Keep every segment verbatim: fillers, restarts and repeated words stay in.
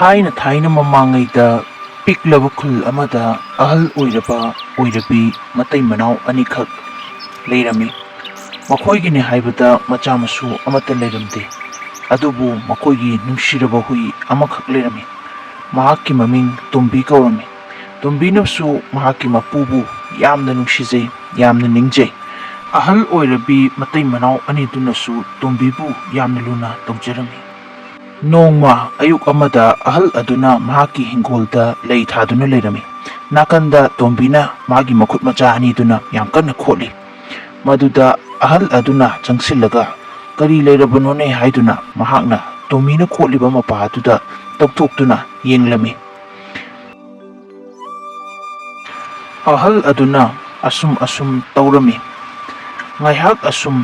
ꯊꯥꯏꯅ ꯊꯥꯏꯅ ꯃꯃꯥꯡꯉꯩꯗ ꯄꯤꯛꯂꯕ ꯈꯨꯜ ꯑꯃꯗ ꯑꯍꯜ ꯑꯣꯏꯔꯕ ꯑꯣꯏꯔꯕꯤ ꯃꯇꯩ ꯃꯅꯥꯎ ꯑꯅꯤꯈꯛ ꯂꯩꯔꯝꯃꯤ꯫ ꯃꯈꯣꯏꯒꯤꯅꯤ ꯍꯥꯏꯕꯗ ꯃꯆꯥ ꯃꯁꯨ ꯑꯃꯠꯇ ꯂꯩꯔꯝꯗꯦ꯫ ꯑꯗꯨꯕꯨ ꯃꯈꯣꯏꯒꯤ ꯅꯨꯡꯁꯤꯔꯕ ꯍꯨꯏ ꯑꯃꯈꯛ ꯂꯩꯔꯝꯃꯤ꯫ ꯃꯍꯥꯛꯀꯤ ꯃꯃꯤꯡ ꯇꯣꯝꯕꯤ ꯀꯧꯔꯝꯃꯤ꯫ ꯇꯣꯝꯕꯤꯅꯁꯨ ꯃꯍꯥꯛꯀꯤ ꯃꯄꯨꯕꯨ ꯌꯥꯝꯅ ꯅꯨꯡꯁꯤꯖꯩ, ꯌꯥꯝꯅ ꯅꯤꯡꯖꯩ꯫ ꯑꯍꯜ ꯑꯣꯏꯔꯕꯤ ꯃꯇꯩ ꯃꯅꯥꯎ ꯑꯅꯤꯗꯨꯅꯁꯨ ꯇꯣꯝꯕꯤꯕꯨ ꯌꯥꯝꯅ ꯂꯨꯅ ꯇꯧꯖꯔꯝꯃꯤ꯫ ꯅꯣꯡꯃ ꯑꯌꯨꯛ ꯑꯃꯗ ꯑꯍꯜ ꯑꯗꯨꯅ ꯃꯍꯥꯛꯀꯤ ꯍꯤꯡꯒꯣꯜꯗ ꯂꯩ ꯊꯥꯗꯨꯅ ꯂꯩꯔꯝꯃꯤ꯫ ꯅꯥꯀꯟꯗ ꯇꯣꯝꯕꯤꯅ ꯃꯥꯒꯤ ꯃꯈꯨꯠ ꯃꯆꯥ ꯑꯅꯤꯗꯨꯅ ꯌꯥꯝ ꯀꯟꯅ ꯈꯣꯠꯂꯤ꯫ ꯃꯗꯨꯗ ꯑꯍꯜ ꯑꯗꯨꯅ ꯆꯪꯁꯤꯜꯂꯒ, "ꯀꯔꯤ ꯂꯩꯔꯕꯅꯣꯅꯦ?" ꯍꯥꯏꯗꯨꯅ ꯃꯍꯥꯛꯅ ꯇꯣꯝꯕꯤꯅ ꯈꯣꯠꯂꯤꯕ ꯃꯄꯥ ꯑꯗꯨꯗ ꯇꯧꯊꯣꯛꯇꯨꯅ ꯌꯦꯡꯂꯝꯃꯤ꯫ ꯑꯍꯜ ꯑꯗꯨꯅ ꯑꯁꯨꯝ ꯑꯁꯨꯝ ꯇꯧꯔꯝꯃꯤ꯫ ꯉꯥꯏꯍꯥꯛ ꯑꯁꯨꯝ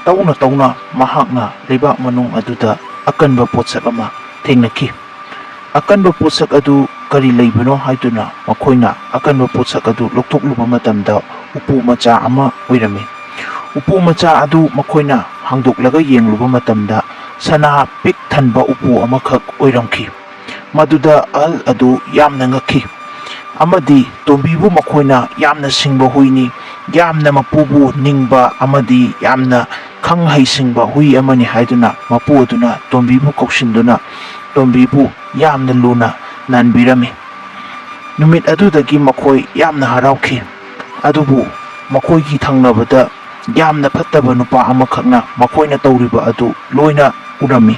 ꯇꯧꯅ ꯇꯧꯅ ꯃꯍꯥꯛꯅ ꯂꯩꯕꯥꯛ ꯃꯅꯨꯡ ꯑꯗꯨꯗ ꯑꯀꯟꯕ ꯄꯣꯠꯁꯛ ꯑꯃ ꯊꯦꯡꯅꯈꯤ꯫ ꯑꯀꯟꯕ ꯄꯣꯠꯁꯛ ꯑꯗꯨ ꯀꯔꯤ ꯂꯩꯕꯅꯣ ꯍꯥꯏꯗꯨꯅ ꯃꯈꯣꯏꯅ ꯑꯀꯟꯕ ꯄꯣꯠꯁꯛ ꯑꯗꯨ ꯂꯧꯊꯣꯛꯂꯨꯕ ꯃꯇꯝꯗ ꯎꯄꯨ ꯃꯆꯥ ꯑꯃ ꯑꯣꯏꯔꯝꯃꯤ꯫ ꯎꯄꯨ ꯃꯆꯥ ꯑꯗꯨ ꯃꯈꯣꯏꯅ ꯍꯥꯡꯗꯣꯛꯂꯒ ꯌꯦꯡꯂꯨꯕ ꯃꯇꯝꯗ ꯁꯅꯥ ꯄꯤꯛ ꯊꯟꯕ ꯎꯄꯨ ꯑꯃꯈꯛ ꯑꯣꯏꯔꯝꯈꯤ꯫ ꯃꯗꯨꯗ ꯑꯍꯜ ꯑꯗꯨ ꯌꯥꯝꯅ ꯉꯛꯈꯤ ꯑꯃꯗꯤ ꯇꯣꯝꯕꯤꯕꯨ ꯃꯈꯣꯏꯅ ꯌꯥꯝꯅ ꯁꯤꯡꯕ ꯍꯨꯏꯅꯤ, ꯌꯥꯝꯅ ꯃꯄꯨꯕꯨ ꯅꯤꯡꯕ ꯑꯃꯗꯤ ꯌꯥꯝꯅ ꯈꯪ ꯍꯩꯁꯤꯡꯕ ꯍꯨꯏ ꯑꯃꯅꯤ ꯍꯥꯏꯗꯨꯅ ꯃꯄꯨ ꯑꯗꯨꯅ ꯇꯣꯝꯕꯤꯕꯨ ꯀꯧꯁꯤꯟꯗꯨꯅ ꯇꯣꯝꯕꯤꯕꯨ ꯌꯥꯝꯅ ꯂꯨꯅ ꯅꯥꯟꯕꯤꯔꯝꯃꯤ꯫ ꯅꯨꯃꯤꯠ ꯑꯗꯨꯗꯒꯤ ꯃꯈꯣꯏ ꯌꯥꯝꯅ ꯍꯔꯥꯎꯈꯤ꯫ ꯑꯗꯨꯕꯨ ꯃꯈꯣꯏꯒꯤ ꯊꯪꯅꯕꯗ ꯌꯥꯝꯅ ꯐꯠꯇꯕ ꯅꯨꯄꯥ ꯑꯃꯈꯛꯅ ꯃꯈꯣꯏꯅ ꯇꯧꯔꯤꯕ ꯑꯗꯨ ꯂꯣꯏꯅ ꯎꯔꯝꯃꯤ꯫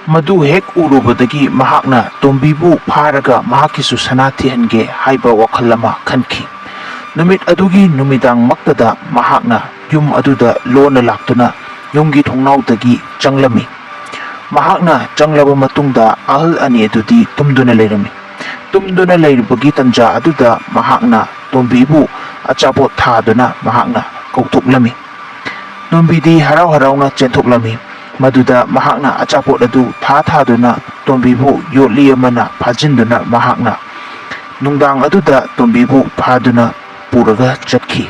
ꯃꯗꯨ ꯍꯦꯛ ꯎꯔꯨꯕꯗꯒꯤ ꯃꯍꯥꯛꯅ ꯇꯣꯝꯕꯤꯕꯨ ꯐꯥꯔꯒ ꯃꯍꯥꯛꯀꯤꯁꯨ ꯁꯅꯥ ꯊꯤꯍꯟꯒꯦ ꯍꯥꯏꯕ ꯋꯥꯈꯜ ꯑꯃ ꯈꯟꯈꯤ꯫ ꯅꯨꯃꯤꯠ ꯑꯗꯨꯒꯤ ꯅꯨꯃꯤꯗꯥꯡꯃꯛꯇꯗ ꯃꯍꯥꯛꯅ ꯌꯨꯝ ꯑꯗꯨꯗ ꯂꯣꯟꯅ ꯂꯥꯛꯇꯨꯅ ꯌꯨꯝꯒꯤ ꯊꯣꯡꯅꯥꯎꯗꯒꯤ ꯆꯪꯂꯝꯃꯤ꯫ ꯃꯍꯥꯛꯅ ꯆꯪꯂꯕ ꯃꯇꯨꯡꯗ ꯑꯍꯜ ꯑꯅꯤ ꯑꯗꯨꯗꯤ ꯇꯨꯝꯗꯨꯅ ꯂꯩꯔꯝꯃꯤ꯫ ꯇꯨꯝꯗꯨꯅ ꯂꯩꯔꯤꯕꯒꯤ ꯇꯟꯖꯥ ꯑꯗꯨꯗ ꯃꯍꯥꯛꯅ ꯇꯣꯝꯕꯤꯕꯨ ꯑꯆꯥꯄꯣꯠ ꯊꯥꯗꯨꯅ ꯃꯍꯥꯛꯅ ꯀꯧꯊꯣꯛꯂꯝꯃꯤ꯫ ꯇꯣꯝꯕꯤꯗꯤ ꯍꯔꯥꯎ ꯍꯔꯥꯎꯅ ꯆꯦꯟꯊꯣꯛꯂꯝꯃꯤ꯫ ꯃꯗꯨꯗ ꯃꯍꯥꯛꯅ ꯑꯆꯥꯄꯣꯠ ꯑꯗꯨ ꯊꯥ ꯊꯥꯗꯨꯅ ꯇꯣꯝꯕꯤꯕꯨ ꯌꯣꯠꯂꯤ ꯑꯃꯅ ꯐꯥꯖꯤꯟꯗꯨꯅ ꯃꯍꯥꯛꯅ ꯅꯨꯡꯗꯥꯡ ꯑꯗꯨꯗ ꯇꯣꯝꯕꯤꯕꯨ ꯐꯥꯗꯨꯅ ꯄꯨꯔꯒ ꯆꯠꯈꯤ꯫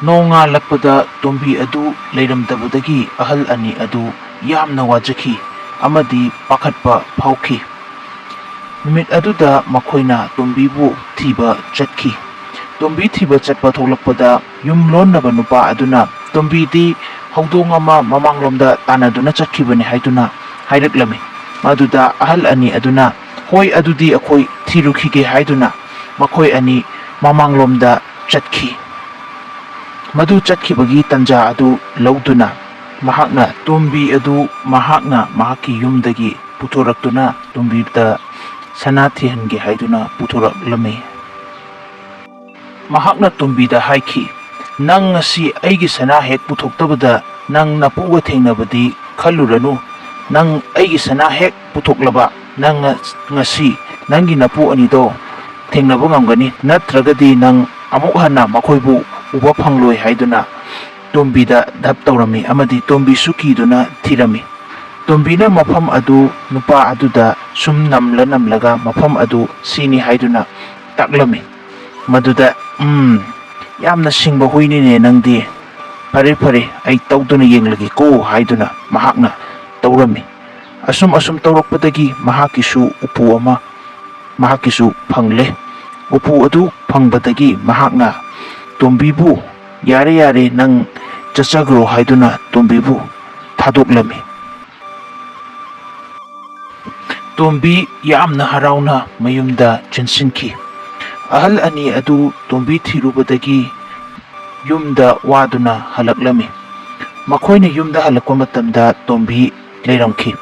ꯅꯣꯡꯉꯥꯜꯂꯛꯄꯗ ꯇꯣꯝꯕꯤ ꯑꯗꯨ ꯂꯩꯔꯝꯗꯕꯗꯒꯤ ꯑꯍꯜ ꯑꯅꯤ ꯑꯗꯨ ꯌꯥꯝꯅ ꯋꯥꯖꯈꯤ ꯑꯃꯗꯤ ꯄꯥꯈꯠꯄ ꯐꯥꯎꯈꯤ꯫ ꯅꯨꯃꯤꯠ ꯑꯗꯨꯗ ꯃꯈꯣꯏꯅ ꯇꯣꯝꯕꯤꯕꯨ ꯊꯤꯕ ꯆꯠꯈꯤ꯫ ꯇꯣꯝꯕꯤ ꯊꯤꯕ ꯆꯠꯄ ꯊꯣꯛꯂꯛꯄꯗ ꯌꯨꯝ ꯂꯣꯟꯅꯕ ꯅꯨꯄꯥ ꯑꯗꯨꯅ ꯇꯣꯝꯕꯤꯗꯤ ꯍꯧꯗꯣꯡ ꯑꯃ ꯃꯃꯥꯡꯂꯣꯝꯗ ꯇꯥꯟꯅꯗꯨꯅ ꯆꯠꯈꯤꯕꯅꯤ ꯍꯥꯏꯗꯨꯅ ꯍꯥꯏꯔꯛꯂꯝꯃꯤ꯫ ꯃꯗꯨꯗ ꯑꯍꯜ ꯑꯅꯤ ꯑꯗꯨꯅ, "ꯍꯣꯏ, ꯑꯗꯨꯗꯤ ꯑꯩꯈꯣꯏ ꯊꯤꯔꯨꯈꯤꯒꯦ" ꯍꯥꯏꯗꯨꯅ ꯃꯈꯣꯏ ꯑꯅꯤ ꯃꯃꯥꯡꯂꯣꯝꯗ ꯆꯠꯈꯤ꯫ ꯃꯗꯨ ꯆꯠꯈꯤꯕꯒꯤ ꯇꯟꯖꯥ ꯑꯗꯨ ꯂꯧꯗꯨꯅ ꯃꯍꯥꯛꯅ ꯇꯣꯝꯕꯤ ꯑꯗꯨ ꯃꯍꯥꯛꯅ ꯃꯍꯥꯛꯀꯤ ꯌꯨꯝꯗꯒꯤ ꯄꯨꯊꯣꯔꯛꯇꯨꯅ ꯇꯣꯝꯕꯤꯗ ꯁꯅꯥ ꯊꯤꯍꯟꯒꯦ ꯍꯥꯏꯗꯨꯅ ꯄꯨꯊꯣꯔꯛꯂꯝꯃꯤ꯫ ꯃꯍꯥꯛꯅ ꯇꯣꯝꯕꯤꯗ ꯍꯥꯏꯈꯤ, "ꯅꯪ ꯉꯁꯤ ꯑꯩꯒꯤ ꯁꯅꯥ ꯍꯦꯛ ꯄꯨꯊꯣꯛꯇꯕꯗ ꯅꯪ ꯅꯄꯨꯒ ꯊꯦꯡꯅꯕꯗꯤ ꯈꯜꯂꯨꯔꯅꯨ꯫ ꯅꯪ ꯑꯩꯒꯤ ꯁꯅꯥ ꯍꯦꯛ ꯄꯨꯊꯣꯛꯂꯕ, ꯅꯪ ꯉ-, ꯉꯁꯤ ꯅꯪꯒꯤ ꯅꯄꯨ ꯑꯅꯤꯗꯣ ꯊꯦꯡꯅꯕ ꯉꯝꯒꯅꯤ, ꯅꯠꯇ꯭ꯔꯒꯗꯤ ꯅꯪ ꯑꯃꯨꯛ ꯍꯟꯅ ꯃꯈꯣꯏꯕꯨ ꯎꯕ ꯐꯪꯂꯣꯏ" ꯍꯥꯏꯗꯨꯅ ꯇꯣꯝꯕꯤꯗ ꯙꯞ ꯇꯧꯔꯝꯃꯤ ꯑꯃꯗꯤ ꯇꯣꯝꯕꯤꯁꯨ ꯀꯤꯗꯨꯅ ꯊꯤꯔꯝꯃꯤ꯫ ꯇꯣꯝꯕꯤꯅ ꯃꯐꯝ ꯑꯗꯨ ꯅꯨꯄꯥ ꯑꯗꯨꯗ ꯁꯨꯝ ꯅꯝꯂ ꯅꯝꯂꯒ ꯃꯐꯝ ꯑꯗꯨ ꯁꯤꯅꯤ ꯍꯥꯏꯗꯨꯅ ꯇꯥꯛꯂꯝꯃꯤ꯫ ꯃꯗꯨꯗ, "ꯎꯝ, ꯌꯥꯝꯅ ꯁꯤꯡꯕ ꯍꯨꯏꯅꯤꯅꯦ ꯅꯪꯗꯤ꯫ ꯐꯔꯦ, ꯐꯔꯦ, ꯑꯩ ꯇꯧꯗꯨꯅ ꯌꯦꯡꯂꯒꯦꯀꯣ" ꯍꯥꯏꯗꯨꯅ ꯃꯍꯥꯛꯅ ꯇꯧꯔꯝꯃꯤ꯫ ꯑꯁꯨꯝ ꯑꯁꯨꯝ ꯇꯧꯔꯛꯄꯗꯒꯤ ꯃꯍꯥꯛꯀꯤꯁꯨ ꯎꯄꯨ ꯑꯃ ꯃꯍꯥꯛꯀꯤꯁꯨ ꯐꯪꯂꯦ꯫ ꯎꯄꯨ ꯑꯗꯨ ꯐꯪꯕꯗꯒꯤ ꯃꯍꯥꯛꯅ ꯇꯣꯝꯕꯤꯕꯨ, "ꯌꯥꯔꯦ, ꯌꯥꯔꯦ, ꯅꯪ ꯆꯠꯆꯈ꯭ꯔꯣ" ꯍꯥꯏꯗꯨꯅ ꯇꯣꯝꯕꯤꯕꯨ ꯊꯥꯗꯣꯛꯂꯝꯃꯤ꯫ ꯇꯣꯝꯕꯤ ꯌꯥꯝꯅ ꯍꯔꯥꯎꯅ ꯃꯌꯨꯝꯗ ꯆꯦꯟꯁꯤꯟꯈꯤ꯫ ꯑꯍꯜ ꯑꯅꯤ ꯑꯗꯨ ꯇꯣꯝꯕꯤ ꯊꯤꯔꯨꯕꯗꯒꯤ ꯌꯨꯝꯗ ꯋꯥꯗꯨꯅ ꯍꯜꯂꯛꯂꯝꯃꯤ꯫ ꯃꯈꯣꯏꯅ ꯌꯨꯝꯗ ꯍꯜꯂꯛꯄ ꯃꯇꯝꯗ ꯇꯣꯝꯕꯤ ꯂꯩꯔꯝꯈꯤ꯫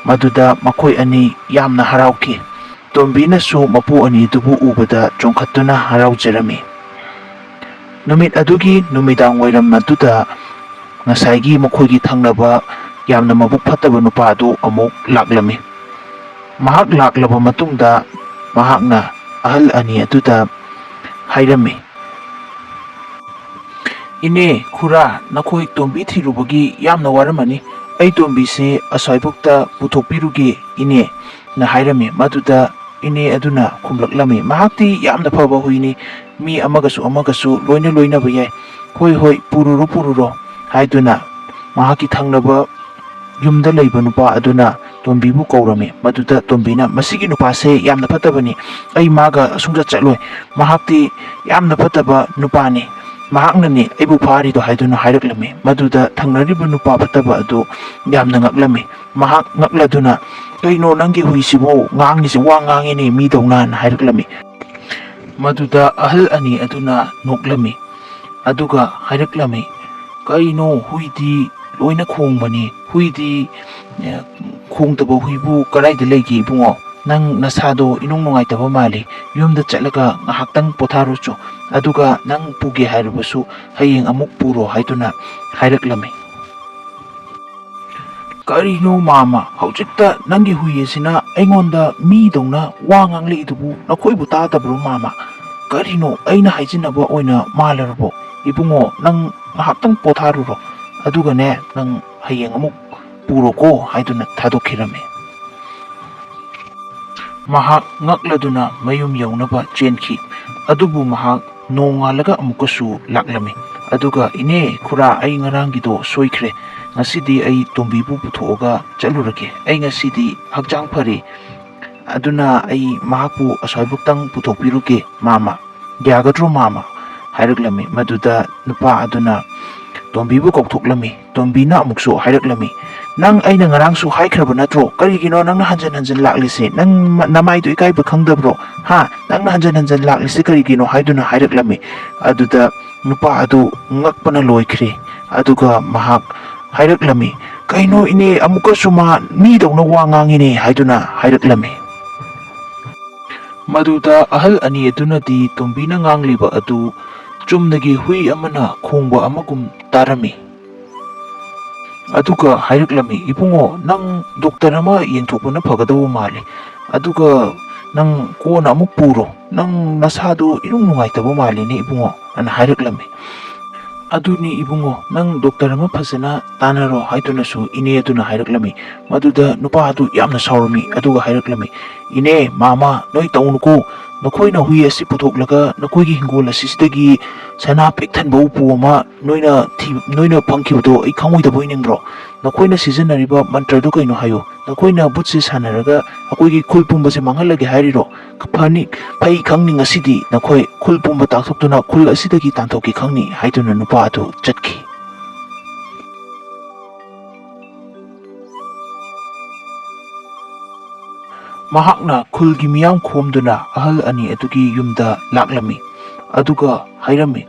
ꯃꯗꯨꯗ ꯃꯈꯣꯏ ꯑꯅꯤ ꯌꯥꯝꯅ ꯍꯔꯥꯎꯈꯤ꯫ ꯇꯣꯝꯕꯤꯅꯁꯨ ꯃꯄꯨ ꯑꯅꯤꯗꯨꯕꯨ ꯎꯕꯗ ꯆꯣꯡꯈꯠꯇꯨꯅ ꯍꯔꯥꯎꯖꯔꯝꯃꯤ꯫ ꯅꯨꯃꯤꯠ ꯑꯗꯨꯒꯤ ꯅꯨꯃꯤꯗꯥꯡ ꯋꯥꯏꯔꯝ ꯑꯗꯨꯗ ꯉꯁꯥꯏꯒꯤ ꯃꯈꯣꯏꯒꯤ ꯊꯪꯅꯕ ꯌꯥꯝꯅ ꯃꯕꯨꯛ ꯐꯠꯇꯕ ꯅꯨꯄꯥ ꯑꯗꯨ ꯑꯃꯨꯛ ꯂꯥꯛꯂꯝꯃꯤ꯫ ꯃꯍꯥꯛ ꯂꯥꯛꯂꯕ ꯃꯇꯨꯡꯗ ꯃꯍꯥꯛꯅ ꯑꯍꯜ ꯑꯅꯤ ꯑꯗꯨꯗ ꯍꯥꯏꯔꯝꯃꯤ, "ꯏꯅꯦ, ꯈꯨꯔꯥ, ꯅꯈꯣꯏ ꯇꯣꯝꯕꯤ ꯊꯤꯔꯨꯕꯒꯤ ꯌꯥꯝꯅ ꯋꯥꯔꯝꯃꯅꯤ꯫ ꯑꯩ ꯇꯣꯝꯕꯤꯁꯤ ꯑꯁ꯭ꯋꯥꯏꯕꯨꯛꯇ ꯄꯨꯊꯣꯛꯄꯤꯔꯨꯒꯦ, ꯏꯅꯦ"ꯅ ꯍꯥꯏꯔꯝꯃꯤ꯫ ꯃꯗꯨꯗ ꯏꯅꯦ ꯑꯗꯨꯅ ꯈꯨꯝꯂꯛꯂꯝꯃꯤ, "ꯃꯍꯥꯛꯇꯤ ꯌꯥꯝꯅ ꯐꯕ ꯍꯨꯏꯅꯤ, ꯃꯤ ꯑꯃꯒꯁꯨ ꯑꯃꯒꯁꯨ ꯂꯣꯏꯅ ꯂꯣꯏꯅꯕ ꯌꯥꯏ꯫ ꯍꯣꯏ, ꯍꯣꯏ, ꯄꯨꯔꯨꯔꯣ, ꯄꯨꯔꯨꯔꯣ" ꯍꯥꯏꯗꯨꯅ ꯃꯍꯥꯛꯀꯤ ꯊꯪꯅꯕ ꯌꯨꯝꯗ ꯂꯩꯕ ꯅꯨꯄꯥ ꯑꯗꯨꯅ ꯇꯣꯝꯕꯤꯕꯨ ꯀꯧꯔꯝꯃꯤ꯫ ꯃꯗꯨꯗ ꯇꯣꯝꯕꯤꯅ, "ꯃꯁꯤꯒꯤ ꯅꯨꯄꯥꯁꯦ ꯌꯥꯝꯅ ꯐꯠꯇꯕꯅꯤ, ꯑꯩ ꯃꯥꯒ ꯁꯨꯡꯆꯠ ꯆꯠꯂꯣꯏ, ꯃꯍꯥꯛꯇꯤ ꯌꯥꯝꯅ ꯐꯠꯇꯕ ꯅꯨꯄꯥꯅꯤ, ꯃꯍꯥꯛꯅꯅꯤ ꯑꯩꯕꯨ ꯐꯥꯔꯤꯗꯣ" ꯍꯥꯏꯗꯨꯅ ꯍꯥꯏꯔꯛꯂꯝꯃꯤ꯫ ꯃꯗꯨꯗ ꯊꯪꯅꯔꯤꯕ ꯅꯨꯄꯥ ꯐꯠꯇꯕ ꯑꯗꯨ ꯌꯥꯝꯅ ꯉꯛꯂꯝꯃꯤ꯫ ꯃꯍꯥꯛ ꯉꯛꯂꯗꯨꯅ, "ꯀꯩꯅꯣ ꯅꯪꯒꯤ ꯍꯨꯏꯁꯤꯕꯨ ꯉꯥꯡꯉꯤꯁꯤ, ꯋꯥ ꯉꯥꯡꯉꯤꯅꯦ ꯃꯤꯗꯧꯅ?" ꯍꯥꯏꯅ ꯍꯥꯏꯔꯛꯂꯝꯃꯤ꯫ ꯃꯗꯨꯗ ꯑꯍꯜ ꯑꯅꯤ ꯑꯗꯨꯅ ꯅꯣꯛꯂꯝꯃꯤ꯫ ꯑꯗꯨꯒ ꯍꯥꯏꯔꯛꯂꯝꯃꯤ, "ꯀꯩꯅꯣ, ꯍꯨꯏꯗꯤ ꯂꯣꯏꯅ ꯈꯣꯡꯕꯅꯤ, ꯍꯨꯏꯗꯤ, ꯑꯦ, ꯈꯣꯡꯗꯕ ꯍꯨꯏꯕꯨ ꯀꯗꯥꯏꯗ ꯂꯩꯒꯦ ꯏꯕꯨꯡꯉꯣ? ꯅꯪ ꯅꯁꯥꯗꯣ ꯏꯅꯨꯡ ꯅꯨꯡꯉꯥꯏꯇꯕ ꯃꯥꯜꯂꯤ, ꯌꯨꯝꯗ ꯆꯠꯂꯒ ꯉꯥꯏꯍꯥꯛꯇꯪ ꯄꯣꯊꯥꯔꯨꯆꯣ, ꯑꯗꯨꯒ ꯅꯪ ꯄꯨꯒꯦ ꯍꯥꯏꯔꯕꯁꯨ ꯍꯌꯦꯡ ꯑꯃꯨꯛ ꯄꯨꯔꯣ" ꯍꯥꯏꯗꯨꯅ ꯍꯥꯏꯔꯛꯂꯝꯃꯤ꯫ "ꯀꯔꯤꯅꯣ ꯃꯥꯃ, ꯍꯧꯖꯤꯛꯇ ꯅꯪꯒꯤ ꯍꯨꯏ ꯑꯁꯤꯅ ꯑꯩꯉꯣꯟꯗ ꯃꯤꯗꯧꯅ ꯋꯥ ꯉꯥꯡꯂꯛꯏꯗꯨꯕꯨ ꯅꯈꯣꯏꯕꯨ ꯇꯥꯗꯕ꯭ꯔꯣ ꯃꯥꯃ? ꯀꯔꯤꯅꯣ, ꯑꯩꯅ ꯍꯥꯏꯖꯤꯟꯅꯕ ꯑꯣꯏꯅ ꯃꯥꯜꯂꯔꯕꯣ? ꯏꯕꯨꯡꯉꯣ, ꯅꯪ ꯉꯥꯏꯍꯥꯛꯇꯪ ꯄꯣꯊꯥꯔꯨꯔꯣ, ꯑꯗꯨꯒꯅꯦ, ꯅꯪ ꯍꯌꯦꯡ ꯑꯃꯨꯛ ꯄꯨꯔꯣꯀꯣ" ꯍꯥꯏꯗꯨꯅ ꯊꯥꯗꯣꯛꯈꯤꯔꯝꯃꯤ꯫ ꯃꯍꯥꯛ ꯉꯛꯂꯗꯨꯅ ꯃꯌꯨꯝ ꯌꯧꯅꯕ ꯆꯦꯟꯈꯤ꯫ ꯑꯗꯨꯕꯨ ꯃꯍꯥꯛ ꯅꯣꯡꯉꯥꯜꯂꯒ ꯑꯃꯨꯛꯀꯁꯨ ꯂꯥꯛꯂꯝꯃꯤ꯫ ꯑꯗꯨꯒ, "ꯏꯅꯦ, ꯈꯨꯔꯥ, ꯑꯩ ꯉꯔꯥꯡꯒꯤꯗꯣ ꯁꯣꯏꯈ꯭ꯔꯦ꯫ ꯉꯁꯤꯗꯤ ꯑꯩ ꯇꯣꯝꯕꯤꯕꯨ ꯄꯨꯊꯣꯛꯑꯒ ꯆꯠꯂꯨꯔꯒꯦ꯫ ꯑꯩ ꯉꯁꯤꯗꯤ ꯍꯛꯆꯥꯡ ꯐꯔꯦ꯫ ꯑꯗꯨꯅ ꯑꯩ ꯃꯍꯥꯛꯄꯨ ꯑꯁ꯭ꯋꯥꯏꯕꯨꯛꯇꯪ ꯄꯨꯊꯣꯛꯄꯤꯔꯨꯒꯦ, ꯃꯥꯃ꯫ ꯌꯥꯒꯗ꯭ꯔꯣ, ꯃꯥꯃ?" ꯍꯥꯏꯔꯛꯂꯝꯃꯤ꯫ ꯃꯗꯨꯗ ꯅꯨꯄꯥ ꯑꯗꯨꯅ ꯇꯣꯝꯕꯤꯕꯨ ꯀꯧꯊꯣꯛꯂꯝꯃꯤ꯫ ꯇꯣꯝꯕꯤꯅ ꯑꯃꯨꯛꯁꯨ ꯍꯥꯏꯔꯛꯂꯝꯃꯤ, "ꯅꯪ, ꯑꯩꯅ ꯉꯔꯥꯡꯁꯨ ꯍꯥꯏꯈ꯭ꯔꯕ ꯅꯠꯇ꯭ꯔꯣ? ꯀꯔꯤꯒꯤꯅꯣ ꯅꯪꯅ ꯍꯟꯖꯟ ꯍꯟꯖꯟ ꯂꯥꯛꯂꯤꯁꯦ? ꯅꯪ ꯃ-, ꯅꯃꯥꯏꯗꯣ ꯏꯀꯥꯏꯕ ꯈꯪꯗꯕ꯭ꯔꯣ? ꯍꯥ? ꯅꯪꯅ ꯍꯟꯖꯟ ꯍꯟꯖꯟ ꯂꯥꯛꯂꯤꯁꯦ ꯀꯔꯤꯒꯤꯅꯣ?" ꯍꯥꯏꯗꯨꯅ ꯍꯥꯏꯔꯛꯂꯝꯃꯤ꯫ ꯑꯗꯨꯗ ꯅꯨꯄꯥ ꯑꯗꯨ ꯉꯛꯄꯅ ꯂꯣꯏꯈ꯭ꯔꯦ꯫ ꯑꯗꯨꯒ ꯃꯍꯥꯛ ꯍꯥꯏꯔꯛꯂꯝꯃꯤ, "ꯀꯩꯅꯣ ꯏꯅꯦ, ꯑꯃꯨꯛꯀꯁꯨ ꯃꯥ ꯃꯤꯗꯧꯅ ꯋꯥ ꯉꯥꯡꯉꯤꯅꯦ?" ꯍꯥꯏꯗꯨꯅ ꯍꯥꯏꯔꯛꯂꯝꯃꯤ꯫ ꯃꯗꯨꯗ ꯑꯍꯜ ꯑꯅꯤ ꯑꯗꯨꯅꯗꯤ ꯇꯣꯝꯕꯤꯅ ꯉꯥꯡꯂꯤꯕ ꯑꯗꯨ ꯆꯨꯝꯅꯒꯤ ꯍꯨꯏ ꯑꯃꯅ ꯈꯣꯡꯕ ꯑꯃꯒꯨꯝ ꯇꯥꯔꯝꯃꯤ꯫ ꯑꯗꯨꯒ ꯍꯥꯏꯔꯛꯂꯝꯃꯤ, "ꯏꯕꯨꯡꯉꯣ, ꯅꯪ ꯗꯣꯛꯇꯔ ꯑꯃ ꯌꯦꯡꯊꯣꯛꯄꯅ ꯐꯒꯗꯧꯕ ꯃꯥꯜꯂꯤ꯫ ꯑꯗꯨꯒ ꯅꯪ ꯀꯣꯟꯅ ꯑꯃꯨꯛ ꯄꯨꯔꯣ꯫ ꯅꯪ ꯅꯁꯥꯗꯣ ꯏꯅꯨꯡ ꯅꯨꯡꯉꯥꯏꯇꯕ ꯃꯥꯜꯂꯤꯅꯦ ꯏꯕꯨꯡꯉꯣ," ꯑꯅ ꯍꯥꯏꯔꯛꯂꯝꯃꯤ꯫ "ꯑꯗꯨꯅꯤ ꯏꯕꯨꯡꯉꯣ, ꯅꯪ ꯗꯣꯛꯇꯔ ꯑꯃ ꯐꯖꯅ ꯇꯥꯟꯅꯔꯣ" ꯍꯥꯏꯗꯨꯅꯁꯨ ꯏꯅꯦ ꯑꯗꯨꯅ ꯍꯥꯏꯔꯛꯂꯝꯃꯤ꯫ ꯃꯗꯨꯗ ꯅꯨꯄꯥ ꯑꯗꯨ ꯌꯥꯝꯅ ꯁꯥꯎꯔꯝꯃꯤ, ꯑꯗꯨꯒ ꯍꯥꯏꯔꯛꯂꯝꯃꯤ, "ꯏꯅꯦ, ꯃꯥꯃ, ꯅꯣꯏ ꯇꯧꯅꯨꯀꯣ꯫ ꯅꯈꯣꯏꯅ ꯍꯨꯏ ꯑꯁꯤ ꯄꯨꯊꯣꯛꯂꯒ ꯅꯈꯣꯏꯒꯤ ꯍꯤꯡꯒꯣꯜ ꯑꯁꯤꯗꯒꯤ ꯁꯅꯥ ꯄꯤꯛ ꯊꯟꯕ ꯎꯄꯨ ꯑꯃ ꯅꯣꯏꯅ ꯊꯤ-, ꯅꯣꯏꯅ ꯐꯪꯈꯤꯕꯗꯣ ꯑꯩ ꯈꯪꯉꯣꯏꯗꯕꯣꯏ ꯅꯤꯡꯕ꯭ꯔꯣ? ꯅꯈꯣꯏꯅ ꯁꯤꯖꯤꯟꯅꯔꯤꯕ ꯃꯟꯇ꯭ꯔꯗꯨ ꯀꯩꯅꯣ ꯍꯥꯏꯌꯨ꯫ ꯅꯈꯣꯏꯅ ꯕꯨꯠꯁꯦ ꯁꯥꯟꯅꯔꯒ ꯑꯩꯈꯣꯏꯒꯤ ꯈꯨꯜ ꯄꯨꯝꯕꯁꯦ ꯃꯥꯡꯍꯜꯂꯒꯦ ꯍꯥꯏꯔꯤꯔꯣ? ꯐꯅꯤ, ꯐꯩ ꯈꯪꯅꯤ, ꯉꯁꯤꯗꯤ ꯅꯈꯣꯏ ꯈꯨꯜ ꯄꯨꯝꯕ ꯇꯥꯛꯊꯣꯛꯇꯨꯅ ꯈꯨꯜ ꯑꯁꯤꯗꯒꯤ ꯇꯥꯟꯊꯣꯛꯀꯦ ꯈꯪꯅꯤ" ꯍꯥꯏꯗꯨꯅ ꯅꯨꯄꯥ ꯑꯗꯨ ꯆꯠꯈꯤ꯫ ꯃꯍꯥꯛꯅ ꯈꯨꯜꯒꯤ ꯃꯤꯌꯥꯝ ꯈꯣꯝꯗꯨꯅ ꯑꯍꯜ ꯑꯅꯤ ꯑꯗꯨꯒꯤ ꯌꯨꯝꯗ ꯂꯥꯛꯂꯝꯃꯤ꯫ ꯑꯗꯨꯒ ꯍꯥꯏꯔꯝꯃꯤ,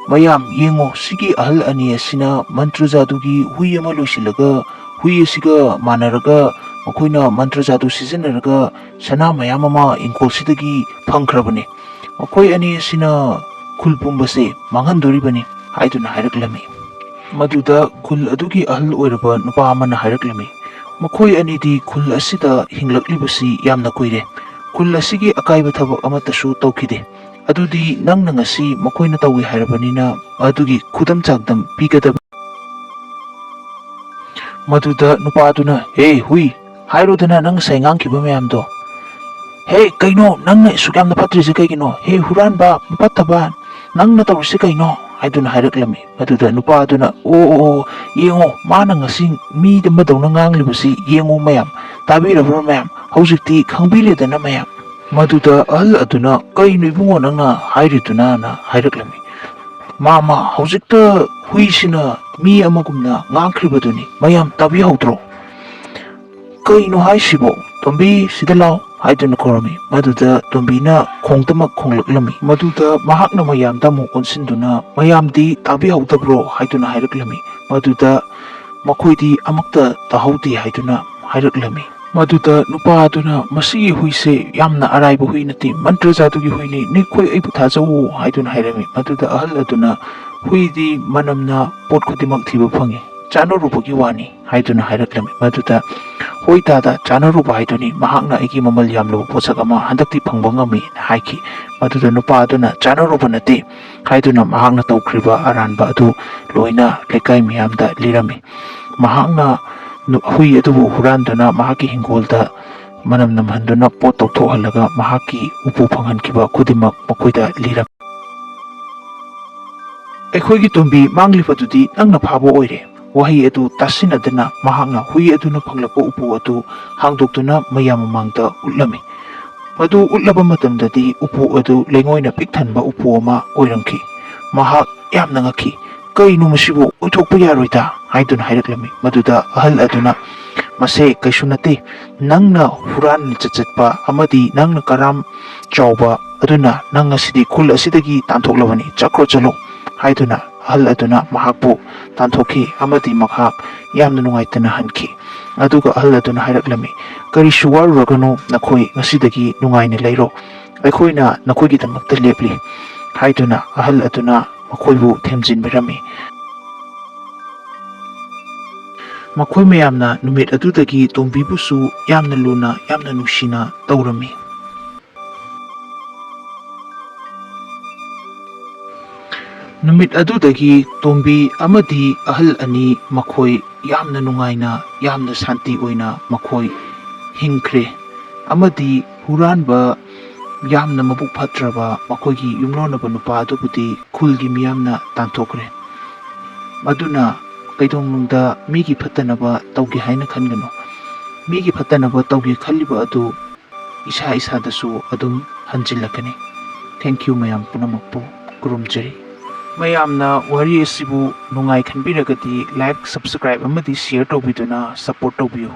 "ꯃꯌꯥꯝ ꯌꯦꯡꯉꯣ, ꯁꯤꯒꯤ ꯑꯍꯜ ꯑꯅꯤ ꯑꯁꯤꯅ ꯃꯟꯇ꯭ꯔ ꯖꯥꯗꯨꯒꯤ ꯍꯨꯏ ꯑꯃ ꯂꯣꯏꯁꯤꯜꯂꯒ ꯍꯨꯏ ꯑꯁꯤꯒ ꯃꯥꯟꯅꯔꯒ ꯃꯈꯣꯏꯅ ꯃꯟꯇ꯭ꯔ ꯖꯥꯗꯨ ꯁꯤꯖꯤꯟꯅꯔꯒ ꯁꯅꯥ ꯃꯌꯥꯝ ꯑꯃ ꯏꯪꯈꯣꯜꯁꯤꯗꯒꯤ ꯐꯪꯈ꯭ꯔꯕꯅꯤ꯫ ꯃꯈꯣꯏ ꯑꯅꯤ ꯑꯁꯤꯅ ꯈꯨꯜ ꯄꯨꯝꯕꯁꯦ ꯃꯥꯡꯍꯟꯗꯣꯔꯤꯕꯅꯤ" ꯍꯥꯏꯗꯨꯅ ꯍꯥꯏꯔꯛꯂꯝꯃꯤ꯫ ꯃꯗꯨꯗ ꯈꯨꯜ ꯑꯗꯨꯒꯤ ꯑꯍꯜ ꯑꯣꯏꯔꯕ ꯅꯨꯄꯥ ꯑꯃꯅ ꯍꯥꯏꯔꯛꯂꯝꯃꯤ, "ꯃꯈꯣꯏ ꯑꯅꯤꯗꯤ ꯈꯨꯜ ꯑꯁꯤꯗ ꯍꯤꯡꯂꯛꯂꯤꯕꯁꯤ ꯌꯥꯝꯅ ꯀꯨꯏꯔꯦ꯫ ꯈꯨꯜ ꯑꯁꯤꯒꯤ ꯑꯀꯥꯏꯕ ꯊꯕꯛ ꯑꯃꯠꯇꯁꯨ ꯇꯧꯈꯤꯗꯦ꯫ ꯑꯗꯨꯗꯤ ꯅꯪꯅ ꯉꯁꯤ ꯃꯈꯣꯏꯅ ꯇꯧꯏ ꯍꯥꯏꯔꯕꯅꯤꯅ ꯑꯗꯨꯒꯤ ꯈꯨꯗꯝ ꯆꯥꯡꯗꯝ ꯄꯤꯒꯗꯕ"꯫ ꯃꯗꯨꯗ ꯅꯨꯄꯥꯗꯨꯅ, "ꯍꯦ ꯍꯨꯏ, ꯍꯥꯏꯔꯨꯗꯅ ꯅꯪ ꯉꯁꯥꯏ ꯉꯥꯡꯈꯤꯕ ꯃꯌꯥꯝꯗꯣ꯫ ꯍꯦ, ꯀꯩꯅꯣ ꯅꯪꯅ ꯑꯁꯨꯛ ꯌꯥꯝꯅ ꯐꯠꯇ꯭ꯔꯤꯁꯦ ꯀꯩꯒꯤꯅꯣ? ꯍꯦ ꯍꯨꯔꯥꯟꯕ, ꯐꯠꯇꯕ, ꯅꯪꯅ ꯇꯧꯔꯤꯁꯦ ꯀꯩꯅꯣ?" ꯍꯥꯏꯗꯨꯅ ꯍꯥꯏꯔꯛꯂꯝꯃꯤ꯫ ꯃꯗꯨꯗ ꯅꯨꯄꯥꯗꯨꯅ, "ꯑꯣ, ꯑꯣ, ꯑꯣ, ꯌꯦꯡꯉꯣ, ꯃꯥꯅ ꯉꯁꯤ ꯃꯤ ꯑꯃꯗꯧꯅ ꯉꯥꯡꯂꯤꯕꯁꯤ ꯌꯦꯡꯉꯨ ꯃꯌꯥꯝ, ꯇꯥꯕꯤꯔꯕ꯭ꯔꯣ ꯃꯌꯥꯝ? ꯍꯧꯖꯤꯛꯇꯤ ꯈꯪꯕꯤꯔꯦꯗꯅ ꯃꯌꯥꯝ?" ꯃꯗꯨꯗ ꯑꯍꯜ ꯑꯗꯨꯅ, "ꯀꯩꯅꯣ ꯏꯕꯨꯡꯉꯣ ꯅꯪꯅ ꯍꯥꯏꯔꯤꯗꯨꯅꯅ?" ꯍꯥꯏꯔꯛꯂꯝꯃꯤ꯫ "ꯃꯥꯃ, ꯍꯧꯖꯤꯛꯇ ꯍꯨꯏꯁꯤꯅ ꯃꯤ ꯑꯃꯒꯨꯝꯅ ꯉꯥꯡꯈ꯭ꯔꯤꯕꯗꯨꯅꯤ, ꯃꯌꯥꯝ ꯇꯥꯕꯤꯍꯧꯗ꯭ꯔꯣ?" "ꯀꯩꯅꯣ ꯍꯥꯏꯁꯤꯕꯣ? ꯇꯣꯝꯕꯤ, ꯁꯤꯗ ꯂꯥꯎ" ꯍꯥꯏꯗꯨꯅ ꯀꯧꯔꯝꯃꯤ꯫ ꯃꯗꯨꯗ ꯇꯣꯝꯕꯤꯅ ꯈꯣꯡꯗꯃꯛ ꯈꯣꯡꯂꯛꯂꯝꯃꯤ꯫ ꯃꯗꯨꯗ ꯃꯍꯥꯛꯅ ꯃꯌꯥꯝꯗ ꯑꯃꯨꯛ ꯑꯣꯟꯁꯤꯟꯗꯨꯅ, "ꯃꯌꯥꯝꯗꯤ ꯇꯥꯕꯤꯍꯧꯗꯕ꯭ꯔꯣ?" ꯍꯥꯏꯗꯨꯅ ꯍꯥꯏꯔꯛꯂꯝꯃꯤ꯫ ꯃꯗꯨꯗ ꯃꯈꯣꯏꯗꯤ ꯑꯃꯠꯇ ꯇꯥꯍꯧꯗꯦ ꯍꯥꯏꯗꯨꯅ ꯍꯥꯏꯔꯛꯂꯝꯃꯤ꯫ ꯃꯗꯨꯗ ꯅꯨꯄꯥ ꯑꯗꯨꯅ, "ꯃꯁꯤꯒꯤ ꯍꯨꯏꯁꯦ ꯌꯥꯝꯅ ꯑꯔꯥꯏꯕ ꯍꯨꯏ ꯅꯠꯇꯦ, ꯃꯟꯇ꯭ꯔ ꯖꯥꯗꯨꯒꯤ ꯍꯨꯏꯅꯤ, ꯅꯈꯣꯏ ꯑꯩꯕꯨ ꯊꯥꯖꯧꯋꯣ" ꯍꯥꯏꯗꯨꯅ ꯍꯥꯏꯔꯝꯃꯤ꯫ ꯃꯗꯨꯗ ꯑꯍꯜ ꯑꯗꯨꯅ, "ꯍꯨꯏꯗꯤ ꯃꯅꯝꯅ ꯄꯣꯠ ꯈꯨꯗꯤꯡꯃꯛ ꯊꯤꯕ ꯐꯪꯉꯤ, ꯆꯥꯅꯔꯨꯕꯒꯤ ꯋꯥꯅꯤ" ꯍꯥꯏꯗꯨꯅ ꯍꯥꯏꯔꯛꯂꯝꯃꯤ꯫ ꯃꯗꯨꯗ "ꯍꯣꯏ ꯗꯥꯗꯥ, ꯆꯥꯅꯔꯨꯕ ꯍꯥꯏꯗꯨꯅꯤ꯫ ꯃꯍꯥꯛꯅ ꯑꯩꯒꯤ ꯃꯃꯜ ꯌꯥꯝꯂꯕ ꯄꯣꯠꯁꯛ ꯑꯃ ꯍꯟꯗꯛꯇꯤ ꯐꯪꯕ ꯉꯝꯃꯤ" ꯍꯥꯏꯈꯤ꯫ ꯃꯗꯨꯗ ꯅꯨꯄꯥ ꯑꯗꯨꯅ "ꯆꯥꯅꯔꯨꯕ ꯅꯠꯇꯦ" ꯍꯥꯏꯗꯨꯅ ꯃꯍꯥꯛꯅ ꯇꯧꯈ꯭ꯔꯤꯕ ꯑꯔꯥꯟꯕ ꯑꯗꯨ ꯂꯣꯏꯅ ꯂꯩꯀꯥꯏ ꯃꯤꯌꯥꯝꯗ ꯂꯤꯔꯝꯃꯤ꯫ ꯃꯍꯥꯛꯅ ꯅꯨ-, ꯍꯨꯏ ꯑꯗꯨꯕꯨ ꯍꯨꯔꯥꯟꯗꯨꯅ ꯃꯍꯥꯛꯀꯤ ꯍꯤꯡꯒꯣꯜꯗ ꯃꯅꯝ ꯅꯝꯍꯟꯗꯨꯅ ꯄꯣꯠ ꯇꯧꯊꯣꯛꯍꯜꯂꯒ ꯃꯍꯥꯛꯀꯤ ꯎꯄꯨ ꯐꯪꯍꯟꯈꯤꯕ ꯈꯨꯗꯤꯡꯃꯛ ꯃꯈꯣꯏꯗ ꯂꯤꯔꯝꯃꯤ꯫ "ꯑꯩꯈꯣꯏꯒꯤ ꯇꯣꯝꯕꯤ ꯃꯥꯡꯂꯤꯕꯗꯨꯗꯤ ꯅꯪꯅ ꯐꯥꯕ ꯑꯣꯏꯔꯦ" ꯋꯥꯍꯩ ꯑꯗꯨ ꯇꯥꯁꯤꯟꯅꯗꯅ ꯃꯍꯥꯛꯅ ꯍꯨꯏ ꯑꯗꯨꯅ ꯐꯪꯂꯛꯄ ꯎꯄꯨ ꯑꯗꯨ ꯍꯥꯡꯗꯣꯛꯇꯨꯅ ꯃꯌꯥꯝ ꯃꯃꯥꯡꯗ ꯎꯠꯂꯝꯃꯤ꯫ ꯃꯗꯨ ꯎꯠꯂꯕ ꯃꯇꯝꯗꯗꯤ ꯎꯄꯨ ꯑꯗꯨ ꯂꯩꯉꯣꯏꯅ ꯄꯤꯛ ꯊꯟꯕ ꯎꯄꯨ ꯑꯃ ꯑꯣꯏꯔꯝꯈꯤ꯫ ꯃꯍꯥꯛ ꯌꯥꯝꯅ ꯉꯛꯈꯤ꯫ "ꯀꯩꯅꯣ ꯃꯁꯤꯕꯨ? ꯑꯣꯏꯊꯣꯛꯄ ꯌꯥꯔꯣꯏꯗ" ꯍꯥꯏꯗꯨꯅ ꯍꯥꯏꯔꯛꯂꯝꯃꯤ꯫ ꯃꯗꯨꯗ ꯑꯍꯜ ꯑꯗꯨꯅ, "ꯃꯁꯦ ꯀꯩꯁꯨ ꯅꯠꯇꯦ, ꯅꯪꯅ ꯍꯨꯔꯥꯟ ꯆꯠꯆꯠꯄ ꯑꯃꯗꯤ ꯅꯪꯅ ꯀꯔꯥꯝ ꯆꯥꯎꯕ ꯑꯗꯨꯅ ꯅꯪ ꯉꯁꯤꯗꯤ ꯈꯨꯜ ꯑꯁꯤꯗꯒꯤ ꯇꯥꯟꯊꯣꯛꯂꯕꯅꯤ, ꯆꯠꯈ꯭ꯔꯣ ꯆꯠꯂꯣ" ꯍꯥꯏꯗꯨꯅ ꯑꯍꯜ ꯑꯗꯨꯅ ꯃꯍꯥꯛꯄꯨ ꯇꯥꯟꯊꯣꯛꯈꯤ ꯑꯃꯗꯤ ꯃꯍꯥꯛ ꯌꯥꯝꯅ ꯅꯨꯡꯉꯥꯏꯇꯅ ꯍꯟꯈꯤ꯫ ꯑꯗꯨꯒ ꯑꯍꯜ ꯑꯗꯨꯅ ꯍꯥꯏꯔꯛꯂꯝꯃꯤ, "ꯀꯔꯤꯁꯨ ꯋꯥꯔꯨꯔꯒꯅꯨ, ꯅꯈꯣꯏ ꯉꯁꯤꯗꯒꯤ ꯅꯨꯡꯉꯥꯏꯅ ꯂꯩꯔꯣ, ꯑꯩꯈꯣꯏꯅ ꯅꯈꯣꯏꯒꯤꯗꯃꯛꯇ ꯂꯦꯞꯂꯤ" ꯍꯥꯏꯗꯨꯅ ꯑꯍꯜ ꯑꯗꯨꯅ ꯃꯈꯣꯏꯕꯨ ꯊꯦꯝꯖꯤꯟꯕꯤꯔꯝꯃꯤ꯫ ꯃꯈꯣꯏ ꯃꯌꯥꯝꯅ ꯅꯨꯃꯤꯠ ꯑꯗꯨꯗꯒꯤ ꯇꯣꯝꯕꯤꯕꯨꯁꯨ ꯌꯥꯝꯅ ꯂꯨꯅ, ꯌꯥꯝꯅ ꯅꯨꯡꯁꯤꯅ ꯇꯧꯔꯝꯃꯤ꯫ ꯅꯨꯃꯤꯠ ꯑꯗꯨꯗꯒꯤ ꯇꯣꯝꯕꯤ ꯑꯃꯗꯤ ꯑꯍꯜ ꯑꯅꯤ ꯃꯈꯣꯏ ꯌꯥꯝꯅ ꯅꯨꯡꯉꯥꯏꯅ, ꯌꯥꯝꯅ ꯁꯥꯟꯇꯤ ꯑꯣꯏꯅ ꯃꯈꯣꯏ ꯍꯤꯡꯈ꯭ꯔꯦ꯫ ꯑꯃꯗꯤ ꯍꯨꯔꯥꯟꯕ, ꯌꯥꯝꯅ ꯃꯕꯨꯛ ꯐꯠꯇ꯭ꯔꯕ ꯃꯈꯣꯏꯒꯤ ꯌꯨꯝꯂꯣꯟꯅꯕ ꯅꯨꯄꯥ ꯑꯗꯨꯕꯨꯗꯤ ꯈꯨꯜꯒꯤ ꯃꯤꯌꯥꯝꯅ ꯇꯥꯟꯊꯣꯛꯈ꯭ꯔꯦ꯫ ꯑꯗꯨꯅ ꯀꯩꯗꯧꯅꯨꯡꯗ ꯃꯤꯒꯤ ꯐꯠꯇꯅꯕ ꯇꯧꯒꯦ ꯍꯥꯏꯅ ꯈꯟꯒꯅꯨ꯫ ꯃꯤꯒꯤ ꯐꯠꯇꯅꯕ ꯇꯧꯒꯦ ꯈꯜꯂꯤꯕ ꯑꯗꯨ ꯏꯁꯥ ꯏꯁꯥꯗꯁꯨ ꯑꯗꯨꯝ ꯍꯟꯖꯤꯜꯂꯛꯀꯅꯤ꯫ Thank you ꯃꯌꯥꯝ ꯄꯨꯝꯅꯃꯛꯄꯨ꯫ ꯈꯨꯔꯨꯝꯖꯔꯤ꯫ ꯃꯌꯥꯝꯅ ꯋꯥꯔꯤ ꯑꯁꯤꯕꯨ ꯅꯨꯡꯉꯥꯏ ꯈꯟꯕꯤꯔꯒꯗꯤ like, subscribe ꯑꯃꯗꯤ share ꯇꯧꯕꯤꯗꯨꯅ support ꯇꯧꯕꯤꯌꯨ꯫